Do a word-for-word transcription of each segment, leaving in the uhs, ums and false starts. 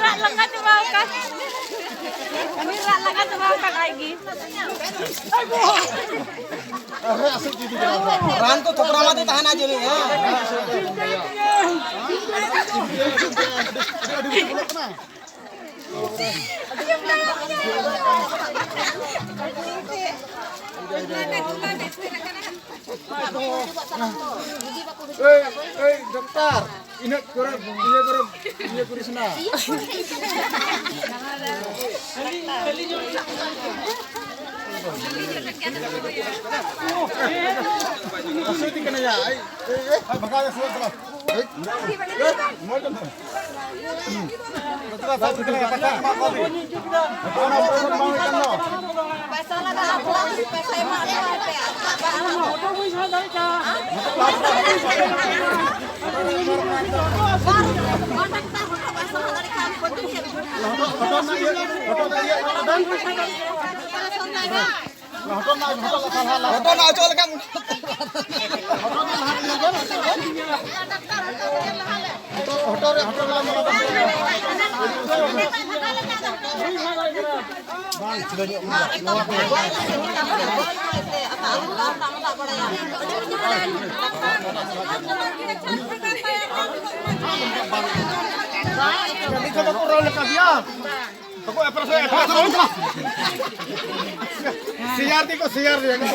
ᱨᱟᱜ ᱞᱟᱸᱜᱟ ᱪᱟᱵᱟ ᱟᱠᱟᱱ᱾ ᱩᱱᱤ ᱨᱟᱜ ᱞᱟᱸᱜᱟ ᱪᱟᱵᱟ ᱟᱠᱟᱱ ᱟᱡ ᱜᱮ᱾ ᱨᱟᱱ ᱠᱚ ᱛᱷᱚᱯᱨᱟᱢ ᱟᱫᱮ ᱛᱟᱦᱮᱱᱟ ᱡᱟᱹᱱᱤᱡ, ᱦᱮᱸ? ᱮᱭ, ᱮᱭ, ᱰᱚᱠᱴᱚᱨ, ᱤᱱᱟᱹᱜ ᱠᱚᱨᱮ, ᱤᱭᱟᱹ ᱠᱚᱨᱮ, ᱤᱭᱟᱹ ᱠᱚᱨᱮ ᱥᱮᱱᱟ᱾ ᱦᱟᱹᱥᱩᱭᱮᱫᱤᱧ ᱠᱟᱱᱟ ᱭᱟ, ᱟᱭ, ᱮᱭ, ᱮᱭ᱾ ᱵᱷᱟᱜᱟᱣ ᱭᱟ, ᱥᱩᱨ ᱪᱟᱞᱟᱣ᱾ ᱮᱭ, ᱮᱭ, ᱢᱚᱡᱽ ᱮᱢ ᱯᱟᱭᱥᱟ ᱞᱟᱜᱟᱜᱼᱟ, ᱯᱚᱭᱥᱟ ᱮᱢᱟᱜ ᱢᱮ᱾ ᱦᱚᱴᱚᱜ ᱨᱮᱱᱟᱜ ᱚᱪᱚᱜ ᱞᱮᱠᱟᱱ᱾ ᱦᱚᱴᱚᱜ ᱨᱮ, ᱦᱚᱴᱚᱜ ᱨᱮ᱾ ᱵᱟᱝ, ᱪᱷᱤᱲᱟᱹ ᱧᱚᱜ ᱢᱮ᱾ ᱠᱟᱹᱢᱤ ᱠᱚ ᱵᱟᱠᱚ ᱨᱚᱲ ᱞᱮᱠᱟ ᱜᱮᱭᱟ᱾ ᱥᱤᱭᱟᱨ ᱫᱤᱠᱚ, ᱥᱤᱭᱟᱨ ᱫᱤᱠᱚ᱾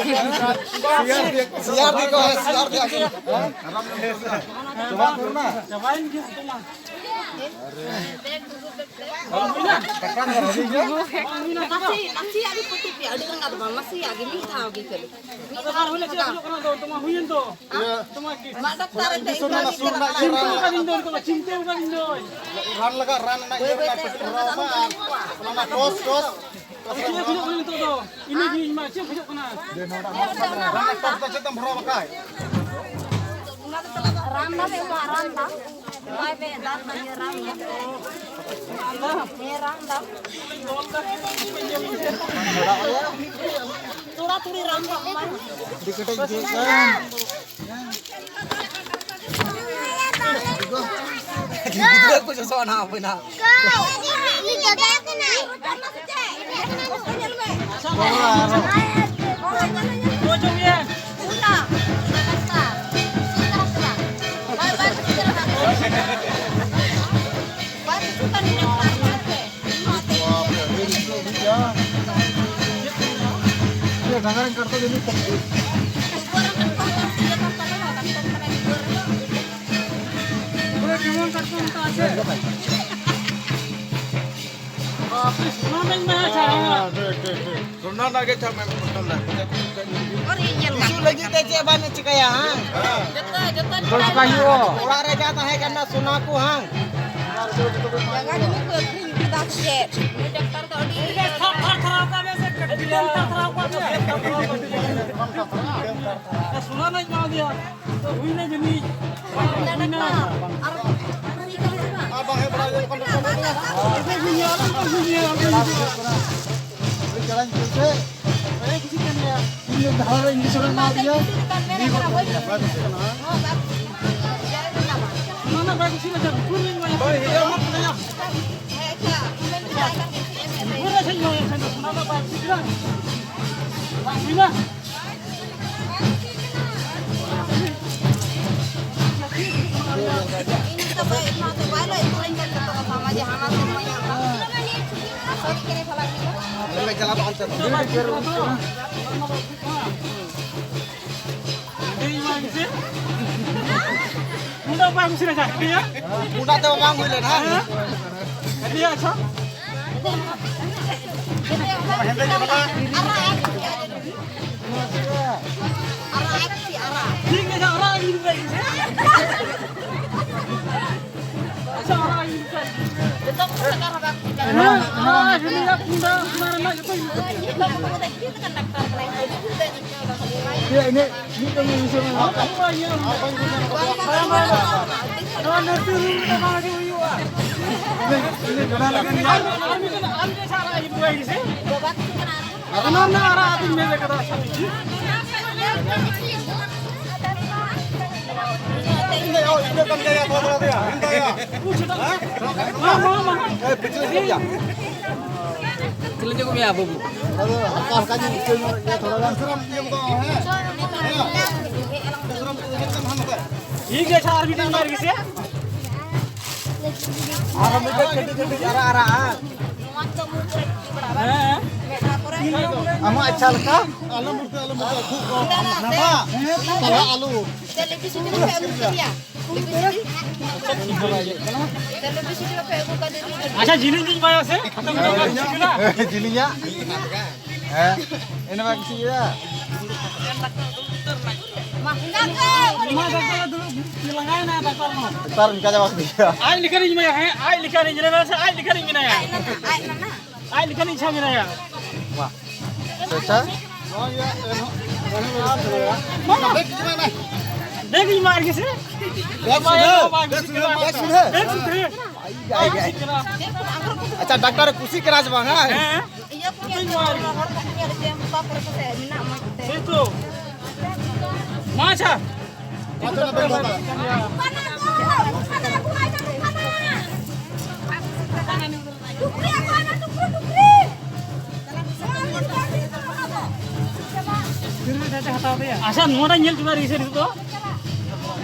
ᱥᱤᱭᱟᱨ ᱫᱤᱠᱚ, ᱥᱤᱭᱟᱨ ᱫᱤᱠᱚ᱾ ᱱᱟᱥᱮ, ᱱᱟᱥᱮᱭᱟᱜ ᱜᱮ ᱯᱟᱹᱴᱤ ᱯᱮ, ᱟᱹᱰᱤ ᱨᱟᱸᱜᱟᱣ ᱫᱚ ᱵᱟᱝ, ᱱᱟᱥᱮᱭᱟᱜ ᱜᱮ, ᱢᱤᱫ ᱫᱷᱟᱣ ᱜᱮ ᱠᱷᱟᱹᱞᱤ᱾ ᱢᱤᱫ ᱫᱷᱟᱣ ᱦᱩᱭ ᱞᱮᱱ ᱠᱷᱟᱱ ᱦᱩᱭᱩᱜ ᱠᱟᱱᱟ ᱫᱚ, ᱛᱚᱢᱟ ᱦᱩᱭᱮᱱ ᱫᱚ᱾ ᱢᱟ ᱰᱟᱠᱛᱟᱨ ᱮ ᱪᱮᱫ ᱤᱧ ᱵᱟᱲᱟᱭ ᱠᱮᱫᱟ? ᱪᱤᱱᱛᱟᱹ ᱟᱠᱟᱫᱤᱧ ᱫᱚ, ᱱᱤᱛᱚᱜ ᱫᱚ ᱪᱤᱱᱛᱟᱹ ᱟᱠᱟᱫᱤᱧ ᱫᱚ᱾ ᱨᱟᱱ ᱞᱟᱜᱟᱜ, ᱨᱟᱱ ᱨᱮᱱᱟᱜ ᱤᱭᱟᱹ ᱨᱮᱱᱟᱜ ᱯᱮᱠᱮᱴ ᱵᱷᱚᱨᱟᱣ ᱢᱟ ᱟᱨ ᱚᱱᱟ ᱴᱚᱥ, ᱴᱚᱥ᱾ ᱪᱮᱫ ᱦᱩᱭᱩᱜ ᱠᱟᱱᱟ ᱱᱤᱛᱚᱜ ᱫᱚ? ᱤᱱᱟᱹ ᱜᱮ ᱤᱧ ᱢᱟ ᱪᱮᱫ ᱠᱷᱚᱡᱚᱜ ᱠᱟᱱᱟ? ᱨᱟᱱ ᱨᱮᱱᱟᱜ ᱴᱚᱥ ᱫᱚ ᱪᱮᱫ ᱮᱢ ᱵᱷᱚᱨᱟᱣ ᱟᱠᱟᱫ? ᱨᱟᱱ ᱫᱟᱢ ᱮᱢᱟ, ᱨᱟᱱ ᱫᱟᱢ᱾ ᱮᱢᱟᱭ ᱢᱮ, ᱨᱟᱱ ᱫᱟᱢ, ᱤᱭᱟᱹ, ᱨᱟᱱ ᱫᱟᱢ᱾ ᱦᱮᱸ, ᱨᱟᱱ ᱫᱟᱢ᱾ ᱛᱷᱚᱲᱟ ᱛᱷᱩᱲᱤ ᱨᱟᱱ ᱫᱟᱢ ᱮᱢᱟᱭ ᱢᱮ᱾ ᱟᱹᱰᱤ ᱠᱮᱴᱮᱡ ᱵᱩᱡᱷᱟᱹᱜ ᱠᱟᱱ᱾ ᱜᱤᱫᱽᱨᱟᱹ ᱠᱚ ᱡᱚᱛᱚ ᱱᱟᱦᱟᱜ ᱦᱟᱯᱮ ᱱᱟᱦᱟᱜ᱾ ᱩᱱᱤ ᱫᱟᱫᱟ ᱠᱟᱱᱟᱭ᱾ ᱰᱟᱝᱜᱟᱨ ᱠᱟᱴᱠᱚᱢ ᱡᱟᱹᱱᱤᱡ ᱯᱩᱨᱟᱹ ᱡᱮᱢᱚᱱ ᱠᱟᱴᱠᱚᱢ ᱛᱚ ᱟᱪᱪᱷᱟ᱾ ᱟᱯᱮ ᱥᱚᱱᱟ ᱢᱮᱱ ᱢᱮ, ᱟᱪᱪᱷᱟ, ᱦᱮᱸ᱾ ᱦᱮᱸ, ᱴᱷᱤᱠ, ᱴᱷᱤᱠ, ᱴᱷᱤᱠ᱾ ᱥᱚᱱᱟ ᱨᱮᱱᱟᱜ ᱜᱮ ᱪᱟ ᱢᱮ, ᱵᱚᱛᱚᱞ ᱨᱮ᱾ ᱤᱥᱩ ᱞᱟᱹᱜᱤᱫ ᱛᱮ ᱪᱮᱫ ᱵᱟᱝ ᱪᱤᱠᱟᱹᱭᱟ, ᱦᱟᱝ? ᱡᱚᱛᱚ, ᱡᱚᱛᱚ ᱫᱚᱥ ᱠᱟᱹᱦᱤ ᱚ᱾ ᱚᱲᱟᱜ ᱨᱮ ᱡᱟ ᱛᱟᱦᱮᱸ ᱠᱟᱱᱟ, ᱥᱚᱱᱟ ᱠᱚ, ᱦᱟᱝ? ᱡᱟᱭᱜᱟ ᱡᱚᱢᱤ ᱠᱚ ᱟᱹᱠᱷᱨᱤᱧ ᱠᱮᱫᱟ ᱥᱮ ᱪᱮᱫ? ᱱᱩᱭ ᱰᱟᱠᱛᱟᱨ ᱫᱚ ᱟᱹᱰᱤ ᱛᱷᱟᱨ ᱛᱷᱟᱨ ᱛᱷᱟᱨᱟᱣ ᱠᱟᱜ ᱢᱮ ᱥᱮ ᱠᱟᱹᱴᱤᱡ ᱮᱢ ᱛᱷᱟᱨ ᱛᱷᱟᱨᱟᱣ ᱠᱟᱜ ᱢᱮ᱾ ᱥᱚᱱᱟ ᱨᱮᱱᱟᱜ ᱮᱢᱟ ᱫᱮᱭᱟ᱾ ᱦᱩᱭᱱᱟ ᱡᱟᱹᱱᱤᱡ᱾ ᱦᱩᱭᱱᱟ᱾ ᱟᱨ ᱵᱟᱝ ᱦᱮᱡ ᱵᱟᱲᱟ ᱦᱩᱭ ᱠᱟᱱᱟ᱾ ᱟᱫᱚ ᱦᱩᱭᱱᱟ, ᱟᱫᱚ ᱦᱩᱭᱱᱟ, ᱟᱫᱚ ᱦᱩᱭᱱᱟ᱾ ᱟᱹᱰᱤ ᱪᱟᱞᱟᱧ ᱪᱮᱫ ᱥᱮ? ᱦᱮᱸ, ᱠᱩᱥᱤ ᱠᱟᱱ ᱜᱮᱭᱟ᱾ ᱤᱧ ᱫᱚ ᱫᱷᱟᱣ ᱨᱮ ᱤᱧᱡᱮᱠᱥᱚᱱ ᱮ ᱮᱢᱟ ᱫᱤᱧᱟ᱾ ᱵᱟᱭ ᱠᱩᱥᱤ ᱠᱟᱱᱟ᱾ ᱚᱱᱟ ᱫᱚ ᱵᱟᱭ ᱠᱩᱥᱤ ᱠᱟᱱᱟ, ᱵᱷᱩᱞ ᱤᱧ ᱮᱢᱟᱭᱟ᱾ ᱦᱳᱭ, ᱦᱤᱡᱩᱜ ᱢᱮ, ᱦᱤᱡᱩᱜ ᱢᱮ᱾ ᱵᱷᱩᱞ ᱨᱮ ᱥᱮ ᱤᱧ ᱮᱢᱟᱭᱟ, ᱚᱱᱟ ᱫᱚ ᱵᱟᱭ ᱠᱩᱥᱤ ᱠᱟᱱᱟ᱾ ᱵᱟᱝ ᱦᱩᱭᱱᱟ᱾ ᱩᱱᱟᱹᱜ ᱵᱟᱝ ᱩᱥᱟᱹᱨᱟ ᱡᱟᱦᱟᱸ ᱦᱮᱸ? ᱩᱱᱟᱹᱜ ᱫᱚ ᱵᱟᱝ ᱦᱩᱭ ᱞᱮᱱᱟ᱾ ᱦᱮᱸ? ᱟᱹᱰᱤ ᱟᱪᱪᱷᱟ᱾ ᱴᱷᱤᱠ ᱜᱮᱭᱟ, ᱟᱨᱟᱜ ᱟᱜ ᱜᱮ ᱞᱟᱹᱭ ᱢᱮ᱾ ᱟᱪᱪᱷᱟ, ᱟᱨᱟᱜ ᱟᱜ ᱜᱮ ᱞᱟᱹᱭ ᱢᱮ᱾ ᱦᱮᱸ, ᱟᱨᱟᱜ ᱟᱜ ᱜᱮ ᱞᱟᱹᱭ ᱢᱮ, ᱯᱩᱸᱰᱟ, ᱯᱩᱸᱰᱟ ᱨᱮᱱᱟᱜ ᱡᱚᱛᱚ ᱜᱮ᱾ ᱤᱭᱟᱹ, ᱤᱱᱟᱹ ᱢᱤᱫᱴᱟᱝ ᱜᱮ ᱵᱩᱡᱷᱟᱹᱣ ᱢᱮ᱾ ᱱᱚᱣᱟ ᱱᱟᱨᱥᱤᱝ ᱨᱩᱢ ᱨᱮ ᱵᱟᱝ ᱦᱤᱡᱩᱜ ᱦᱩᱭᱩᱜᱼᱟ᱾ ᱤᱱᱟᱹ, ᱤᱱᱟᱹ ᱡᱚᱲᱟ ᱞᱮᱠᱷᱟᱱ ᱜᱮ᱾ ᱟᱨ ᱢᱤᱫᱴᱟᱝ, ᱟᱨ ᱢᱤᱫᱴᱟᱝ ᱥᱟᱨᱟ ᱦᱤᱡᱩᱜ ᱦᱩᱭ ᱜᱮᱥᱮ᱾ ᱚᱱᱟ ᱨᱮᱱᱟᱜ ᱟᱨᱟᱜ ᱟᱹᱛᱤᱧ ᱢᱮᱱ ᱠᱟᱫᱟ᱾ ᱪᱮᱫ ᱞᱮ ᱡᱚᱢ ᱢᱮᱭᱟ ᱵᱟᱹᱵᱩ? ᱦᱟᱞᱠᱟ ᱦᱟᱞᱠᱟ ᱧᱚᱜ ᱤᱠᱟᱹᱣ ᱧᱚᱜ ᱜᱮᱭᱟ ᱛᱷᱚᱲᱟ ᱜᱟᱱ᱾ ᱴᱷᱤᱠ ᱜᱮᱭᱟ, ᱟᱪᱪᱷᱟ, ᱟᱨ ᱢᱤᱫᱴᱟᱝ ᱢᱟᱨ ᱜᱮᱥᱮ? ᱟᱨ ᱢᱤᱫᱴᱟᱝ ᱠᱟᱹᱴᱤᱡ ᱠᱟᱹᱴᱤᱡ ᱟᱨᱟᱜ ᱟᱨᱟᱜ, ᱦᱮᱸ? ᱦᱮᱸ᱾ ᱟᱢᱟᱜ ᱤᱪᱪᱷᱟ ᱞᱮᱠᱟ᱾ ᱟᱞᱚᱢ ᱩᱴᱷᱟᱹ, ᱟᱞᱚᱢ ᱩᱴᱷᱟᱹ, ᱠᱷᱩᱵ ᱠᱚᱢ᱾ ᱱᱟᱯᱟ᱾ ᱛᱟᱦᱞᱮ ᱟᱞᱚ᱾ ᱟᱪᱪᱷᱟ, ᱡᱤᱞᱤᱧ ᱜᱤᱧ ᱮᱢᱟᱭᱟ ᱥᱮ? ᱡᱤᱞᱤᱧᱟᱜ? ᱦᱮᱸ, ᱤᱱᱟᱹ ᱢᱟ ᱠᱤᱪᱷᱩ ᱤᱭᱟᱹ᱾ ᱢᱟ, ᱰᱟᱠᱛᱟᱨ ᱫᱩᱲᱩᱵ ᱞᱟᱸᱜᱟᱭᱮᱱᱟ, ᱰᱟᱠᱛᱟᱨ ᱢᱟ᱾ ᱰᱟᱠᱛᱟᱨ ᱚᱱᱠᱟ ᱪᱟᱵᱟ ᱠᱮᱫᱮᱭᱟ᱾ ᱟᱡ ᱞᱮᱠᱟᱱᱤᱧ ᱮᱢᱟᱭᱟ, ᱦᱮᱸ, ᱟᱡ ᱞᱮᱠᱟᱱᱤᱧ, ᱧᱮᱞᱮ ᱢᱮ ᱥᱮ, ᱟᱡ ᱞᱮᱠᱟᱱᱤᱧ ᱢᱮᱱᱟᱭᱟ᱾ ᱟᱡ ᱞᱮᱠᱟᱱᱤᱧ ᱤᱪᱪᱷᱟ ᱢᱮᱱᱟᱭᱟ᱾ ᱢᱟ᱾ ᱟᱪᱪᱷᱟ᱾ ᱫᱮᱠ ᱤᱧ ᱢᱟ ᱟᱨ ᱠᱤᱥᱮ? ᱵᱮᱥ ᱥᱩᱫᱷᱟᱹ᱾ ᱵᱮᱥ ᱥᱩᱫᱷᱟᱹ᱾ ᱵᱮᱥ ᱥᱩᱫᱷᱟᱹ᱾ ᱟᱪᱪᱷᱟ, ᱰᱟᱠᱛᱟᱨ ᱮ ᱠᱩᱥᱤᱜ ᱠᱟᱱᱟ ᱥᱮ ᱵᱟᱝ, ᱦᱮᱸ? ᱦᱮᱸ᱾ ᱤᱭᱟᱹ ᱠᱚ ᱧᱮᱞ ᱡᱚᱝ ᱦᱚᱲ ᱠᱚ ᱧᱮᱞ ᱡᱮ ᱚᱠᱟ ᱠᱚᱨᱮ ᱯᱟᱥᱮ ᱢᱮᱱᱟᱜ ᱢᱚᱡᱽ ᱛᱮ᱾ ᱥᱮᱭ ᱛᱚ᱾ ᱢᱟ ᱟᱪᱪᱷᱟ᱾ ᱟᱪᱪᱷᱟ, ᱱᱚᱣᱟᱴᱟᱜ ᱧᱮᱞ ᱪᱟᱵᱟ ᱨᱮᱜᱮ ᱥᱮ ᱱᱤᱛᱚᱜ ᱫᱚ?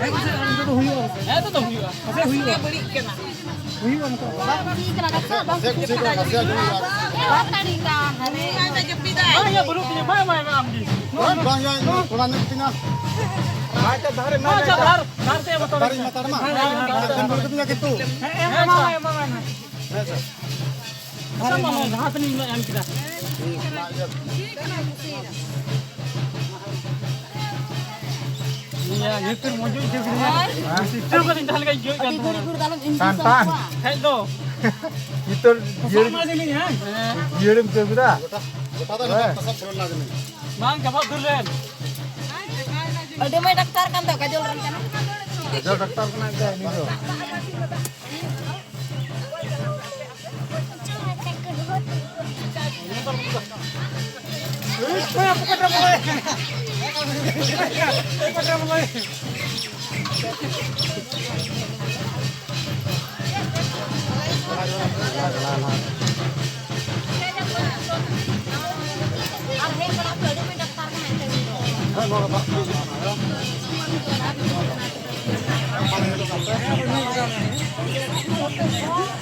ᱦᱮᱸ, ᱱᱤᱛᱚᱜ ᱫᱚ ᱦᱩᱭᱩᱜᱼᱟ᱾ ᱯᱟᱥᱮᱡ ᱦᱩᱭᱩᱜᱼᱟ᱾ ᱦᱩᱭᱩᱜᱼᱟ ᱱᱤᱛᱚᱜ᱾ ᱵᱟᱝ ᱤᱭᱟᱹ ᱵᱟᱹᱱᱩᱜ ᱛᱤᱧᱟᱹ, ᱵᱟᱭ ᱮᱢᱟᱭᱟ ᱟᱢ ᱜᱮ᱾ ᱵᱟᱝ, ᱵᱟᱝ, ᱛᱷᱚᱲᱟ ᱧᱚᱜ ᱛᱤᱧᱟ᱾ ᱟᱪᱪᱷᱟ, ᱫᱷᱟᱨ, ᱫᱷᱟᱨ ᱛᱮ ᱵᱚᱛᱚᱨ᱾ ᱫᱷᱟᱨᱤᱧ ᱦᱟᱛᱟᱲ ᱢᱟ᱾ ᱦᱮᱸ, ᱦᱮᱸ, ᱦᱮᱸ᱾ ᱮᱢ ᱨᱩᱣᱟᱹᱲ ᱠᱟᱹᱛᱤᱧᱟ ᱠᱤᱱᱛᱩ᱾ ᱦᱮᱸ, ᱮᱢ, ᱮᱢᱟᱢᱟ, ᱮᱢᱟᱢᱟ᱾ ᱦᱮᱸ, ᱥᱮ᱾ ᱟᱪᱪᱷᱟ, ᱢᱟᱢᱟ, ᱡᱟᱦᱟᱸ ᱛᱤᱱᱟᱹᱜ ᱤᱧ ᱮᱢ ᱠᱮᱫᱟ᱾ ᱤᱭᱟᱹ, ᱱᱤᱛ ᱢᱚᱡᱽ ᱤᱧ ᱟᱹᱭᱠᱟᱹᱣ ᱠᱮᱫᱟ᱾ ᱦᱮᱸ? ᱥᱤᱥᱴᱟᱹᱣ ᱠᱟᱛᱮᱧ ᱛᱟᱦᱮᱸ ᱞᱮᱠᱟ ᱤᱧ ᱟᱹᱭᱠᱟᱹᱣᱮᱫ ᱠᱟᱱ ᱛᱟᱦᱮᱸᱱᱟ᱾ ᱴᱟᱱ, ᱴᱟᱱ᱾ ᱠᱷᱟᱡ ᱫᱚ᱾ ᱱᱤᱛᱚᱜ ᱯᱚᱥᱟᱜ ᱡᱤᱭᱟᱹᱲ, ᱢᱟ ᱡᱟᱹᱱᱤᱡ, ᱦᱮᱸ? ᱦᱮᱸ᱾ ᱡᱤᱭᱟᱹᱲᱮᱢ ᱟᱹᱭᱠᱟᱹᱣ ᱠᱮᱫᱟ? ᱜᱚᱴᱟ, ᱜᱚᱴᱟ ᱫᱚ ᱦᱮᱸ᱾ ᱯᱚᱥᱟᱜ ᱯᱩᱨᱟᱹᱣ ᱞᱮᱱᱟ ᱡᱟᱹᱱᱤᱡ᱾ ᱵᱟᱝ, ᱪᱟᱵᱟ ᱩᱛᱟᱹᱨ ᱞᱮᱱ᱾ ᱟᱹᱰᱤ ᱢᱚᱡᱽ ᱰᱟᱠᱛᱟᱨ ᱠᱟᱱ ᱫᱚ, ᱠᱟᱡᱚᱞ ᱨᱮᱱ ᱠᱟᱱᱟ᱾ ᱠᱟᱡᱚᱞ ᱰᱟᱠᱛᱟᱨ ᱠᱟᱱᱟᱭ ᱮᱱᱛᱮ ᱩᱱᱤ ᱫᱚ᱾